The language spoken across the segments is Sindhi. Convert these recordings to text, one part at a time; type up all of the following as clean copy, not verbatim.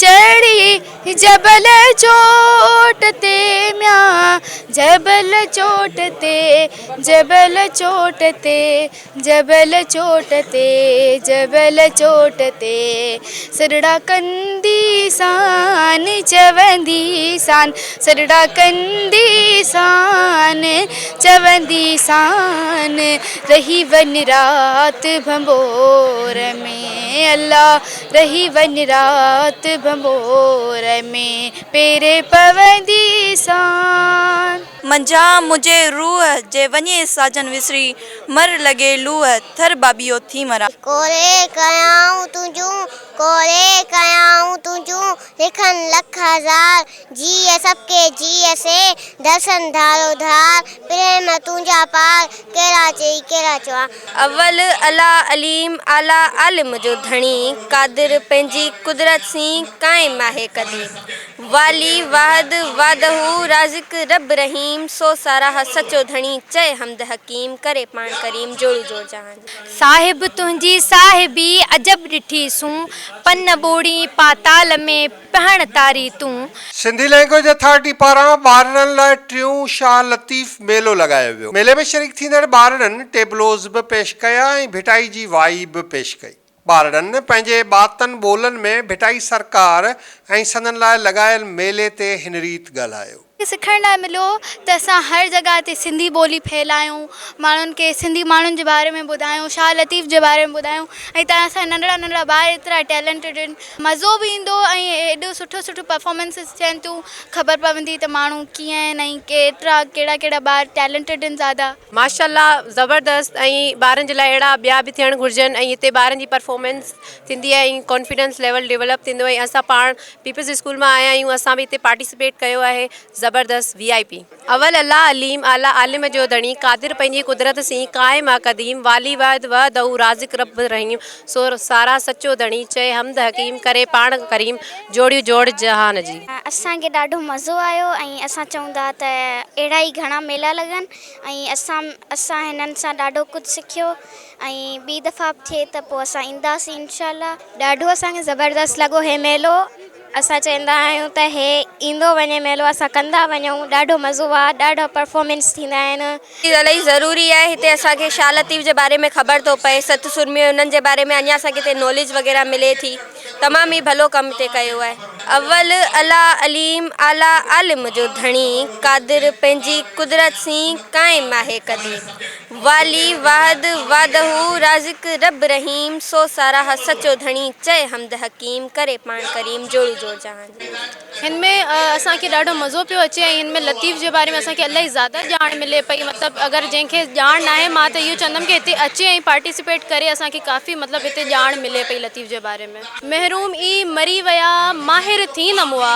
چڙهي جبل چوٽ تي ميان جبل چوٽ تي جبل چوٽ تي جبل چوٽ تي جبل چوٽ تي سڏڙا ڪندي سان چوندي سان سڏڙا ڪندي سان چوندي سان رهي وڃ رات ڀنڀور ۾ الله رهي وڃ رات ڀنڀور ۾ پيري پوندي سان. منجهان منهنجي روح جي وڃي ساجن وسري، مر لڳي لوهه ٿر ٻاٻيهو ٿي مران. ڪوري ڪيائون تنهنجون، ڪوري ڪيائون تنهنجون، لکن لک هزار، جيء سڀڪي جيء سي، درسن ڌارو ڌار، پريم تنهنجا پار، ڪهڙا چئي ڪهڙا چوان. اول الله عليم اعليٰ عالم جو ڌڻي، قادر پنهنجي قدرت سين قائم آهي قديم، والي واحد وحده رازق رب رحيم، سو ساراهه سچو ڌڻي چئي حمد حڪيم، ڪري پاڻ ڪريم جوڙيون جوڙ جهان جي. صاحب تنهنجي صاحبي عجب ڏٺي سون، پن ٻوڙين پاتال ۾ پهڻ تاري تون. سنڌي لئنگئيج اٿارٽي پاران ٻارڙن لاء ٽيون شاهه لطيف ميلو لڳايو ويو. ميلي ۾ شريڪ ٿيندڙ ٻارڙن ٽيبلوز به پيش ڪيا ۽ ڀٽائي جي وائي به پيش ڪئي. ٻارڙن پنهنجي ٻاتن ٻولن ۾ ڀٽائي سرڪار ۽ سندن لاء لڳايل ميلي تي هن ريت ڳالهايو. سکڻ لاء مليو ته اسان هر جڳهه تي سنڌي ٻولي ڦهلايون ماڻهن کي سنڌي ماڻهن جي باري ۾ ٻڌايون شاهه لطيف جي باري ۾ ٻڌايون ۽ تان اسان ننڍڙا ننڍڙا ٻار ايترا ٽيلنٽيڊ آهن مزو به ايندو ۽ ايڏو سٺو سٺو پرفارمنسز ٿين ٿيون خبر پوندي ته ماڻهو ڪيئن آهن ۽ ڪيترا ڪهڙا ڪهڙا ٻار ٽيلنٽيڊ آهن زياده. ماشاءالله زبردست ۽ ٻارن جي لاء اهڙا ٻيا به ٿيڻ گهرجن ۽ هتي ٻارن جي پرفارمنس ٿيندي آهي ۽ ڪانفيڊنس ليول ڊولپ ٿيندو ۽ اسان پاڻ پيپلز اسڪول مان آيا آهيون اسان به هتي پارٽيسپيٽ ڪيو آهي زبردست وي آء پي. اول الله عليم اعليٰ عالم جو ڌڻي قادر پنهنجي قدرت سين قائم آ قديم والي وحد وحده رازق رب رحيم سو سارا سچو ڌڻي چئي حمد حڪيم ڪري پاڻ ڪريم جوڙيون جوڙ جهان جي. اسان کي ڏاڍو مزو آيو ۽ اسان چئون ٿا ته اهڙا ئي گهڻا ميلا لڳن ۽ اسان اسان هنن سان ڏاڍو ڪجهه سکيو ۽ ٻي دفعا به ٿئي ته پوء اسان اينداسين انشاء الله. ڏاڍو اسان کي زبردست لڳو هي ميلو اسان چوندا آهيون ته هي ايندو وڃي ميلو اسان ڪندا وڃون ڏاڍو مزو آ ڏاڍا پرفارمنس ٿيندا آهن. الاهي ضروري آهي هتي اسان کي شاهه لطيف جي باري ۾ خبر ٿو پئي ست سرمي انهن جي باري ۾ اڃا اسان کي هتي ناليج وغيره ملي ٿي تمام ئي ڀلو ڪم هتي ڪيو آهي. اول الله عليم اعليٰ عالم جو ڌڻي قادر پنهنجي قدرت سين قائم آهي قديم. والي واحد وحده رازق رب رحيم سو ساراهه سچو ڌڻي چئي حمد حڪيم ڪري پاڻ ڪريم جوڙيون جوڙ جهان جي. هن ۾ اسان کي ڏاڍو مزو پيو اچي ۽ هن ۾ لطيف جي باري ۾ اسان کي الاهي زياده ڄاڻ ملي پئي مطلب اگر جنهن کي ڄاڻ ناهي مان ته اهو چوندم ڪي هتي اچي ۽ پارٽيسپيٽ ڪري اسان کي ڪافي مطلب هتي ڄاڻ ملي پئي لطيف جي باري ۾. محروم ئي مري ويا ماهر ٿي نه مئا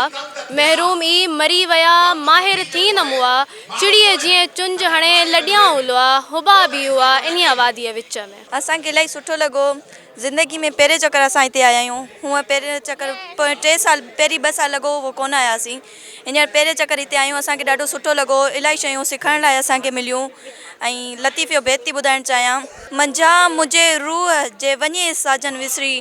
محروم ئي مري ويا ماهر ٿي نه مئا چڙيء جيئن چنج هڻي لڏيائون لئا، حبا به هئا انهيء واديء وچ ۾. اسان کي الاهي سٺو لڳو زندگي ۾ پهرين چڪر اسان هتي آيا آهيون هونء پهرين چڪر ٽي سال پهرين ٻه سال لڳو هو ڪونه آياسين هينئر پهرين چڪر هتي آيا آهيون اسان کي ڏاڍو سٺو لڳو الاهي شيون سکڻ لاء اسان کي مليون ۽ لطيف جو بيت ٿي ٻڌائڻ چاهيان. منجهان منهنجي روح جي وڃي ساجن وسري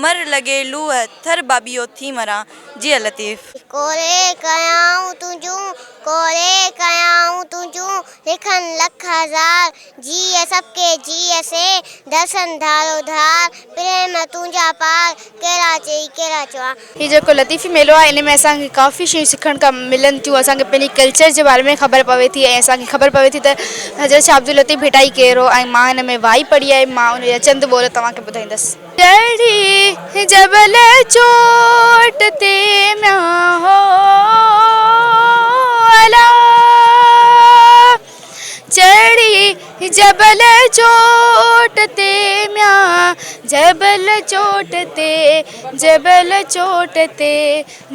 مر لڳي لوهه ٿر ٻاٻيهو ٿي مران جيئي لطيف. ڪوري ڪيائون تنهنجون ڪوري ڪيائون تنهنجون لکن لک هزار، جيء سڀڪي جيء سي، درسن ڌارو ڌار، پريم تنهنجا پار، ڪهڙا چئي ڪهڙا چوان. هي جيڪو لطيفي ميلو آهي ان ۾ اسان کي ڪافي شيون سکڻ کان ملن ٿيون اسان کي پنهنجي ڪلچر جي باري ۾ خبر پوي ٿي ۽ اسان کي خبر پوي ٿي ته حضرت شاهه عبداللطيف ڀٽائي ڪير هو ۽ مان هن ۾ وائي پڙهي آهي مان ان جا چند ٻول توهان کي ٻڌائيندس. چڙهي جبل چوٽ تي ميان هو الا چڙهي جبل چوٽ تي ميان جبل چوٽ تي جبل چوٽ تي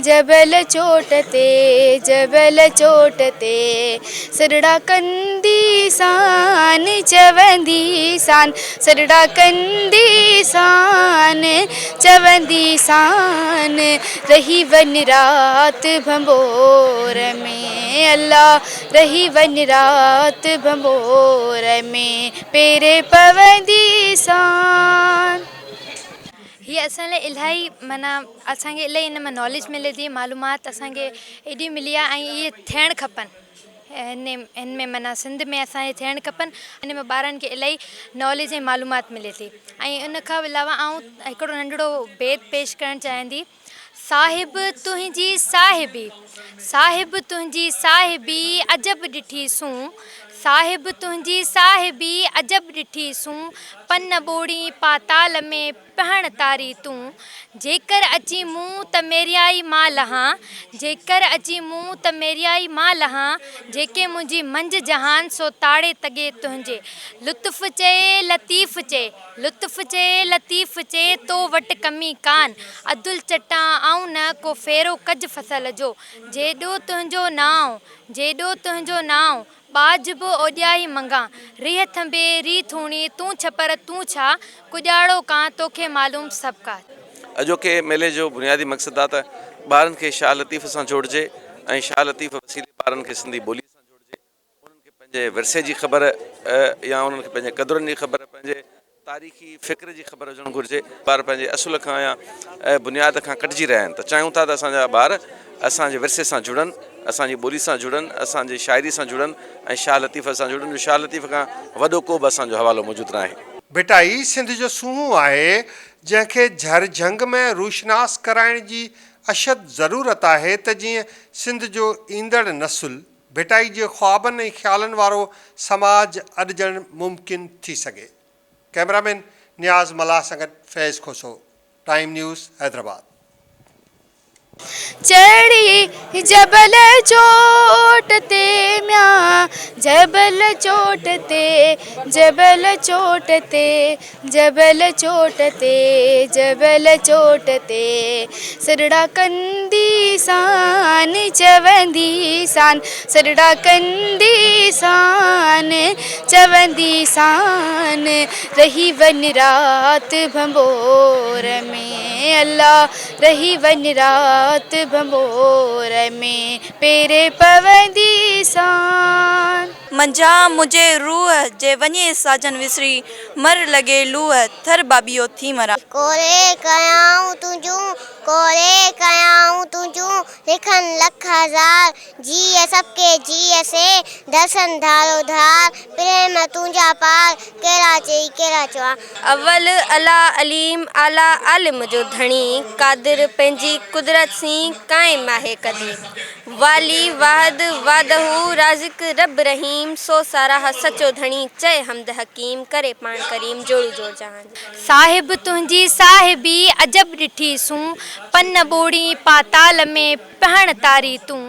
جبل چوٽ تي جبل چوٽ تي سڏڙا ڪندي سان چوندي سان سڏڙا ڪندي سان چوندي سان رهي وڃ رات ڀنڀور ۾ الله رهي وڃ رات ڀنڀور ۾ پيري پوندي سان. هي اسان لاء الاهي معنيٰ اسان کي الاهي ان مان ناليج ملي ٿي معلومات اسان کي ايڏي ملي آهي ۽ اهي ٿيڻ کپن هن هن ۾ معنيٰ سنڌ ۾ اسان جي ٿيڻ کپن ان ۾ ٻارن کي الاهي ناليج ۽ معلومات ملي ٿي ۽ ان کان علاوه آئون هڪڙو ننڍڙو بيت پيش ڪرڻ چاهيان ٿي صاحب تنهنجي صاحبي صاحب تنهنجي صاحبي عجب ڏٺي سون صاحب تنهنجي صاحبي عجب ڏٺي سون پن ٻوڙين پاتال ۾ پهڻ تاري تون جيڪر اچين مون ته ميريائي مان لهان جيڪر اچين مون ته ميريائي مان لهان جيڪي منهنجي منجهه جهان سو تاڙي تڳي تنهنجي لطف چئي لطيف چئي لطف چئي لطيف چئي تو وٽ ڪمي ڪان عدل چٽان آئون نه ڪو ڦيرو ڪج فصل جو جيڏو تنهنجو نانء جيڏو تنهنجو نانء ٻاجهه به اوڏيائي منگان ريهه ٿنڀي ري ٿوڻي تون ڇپر تون ڇا ڪڄاڙو ڪان توکي معلوم سڀ ڪا. اڄوڪي ميلي جو بنيادي مقصد آ ته ٻارن کي شاهه لطيف سان جوڙجي ۽ شاهه لطيف وسيلي ٻارن کي سنڌي ٻولي سان جوڙجي. انهن کي پنهنجي ورثي جي خبر يا انهن کي پنهنجي قدرن جي خبر پنهنجي تاريخي فڪر جي خبر هجڻ گهرجي ٻار پنهنجي اصل کان يا بنياد کان ڪٽجي رهيا آهن ته چاهيون ٿا ته اسان جا ٻار اسان جي ورثي سان جڙن اسان جي ٻولي سان جڙن اسان جي شاعري سان جڙن ۽ شاهه لطيف سان جڙن جو شاهه لطيف کان وڏو ڪو به اسان جو حوالو موجود ناهي. ڀٽائي سنڌ جو سونهون آهي، جنهن کي جھر جھنگ ۾ روشناس ڪرائڻ جي اشد ضرورت آهي ته جيئن سنڌ جو ايندڙ نسل ڀٽائي جي خوابن ۽ خيالن وارو سماج اڏجڻ ممڪن ٿي سگهي. ڪئميرا مين نياز ملاح سان گڏ فيض کوسو، ٽائيم نيوز، حيدرآباد. چڙهي جبل چوٽ تي ميان جبل چوٽ تي جبل چوٽ تي جبل چوٽ تي جبل چوٽ تي سڏڙا ڪندي سان چوندي سان سڏڙا ڪندي سان چوندي سان رهي وڃ رات ڀنڀور ۾ الله رهي وڃ رات ڀنڀور ۾ پيري پوندي سان. منجهان منهنجي روح جي وڃي ساجن وسري، مر لڳي لوهه ٿر ٻاٻيهو ٿي مران. ڪوري ڪيائون تنهنجون، ڪوري ڪيائون تنهنجون، لکن لک هزار، جيء سڀڪي جيء سي، درسن ڌارو ڌار، پريم تنهنجا پار، ڪهڙا چئي ڪهڙا چوان. اول الله عليم اعليٰ عالم جو ڌڻي، قادر پنهنجي قدرت سين قائم آهي قديم. والي واحد وحده رازق رب رحيم سو ساراهه سچو ڌڻي چئي حمد حڪيم ڪري پاڻ ڪريم جوڙي جوڙ جهان جي. صاحب تنهنجي صاحبي عجب ڏٺي سون، پن ٻوڙين پاتال ۾ پهڻ تاري تون.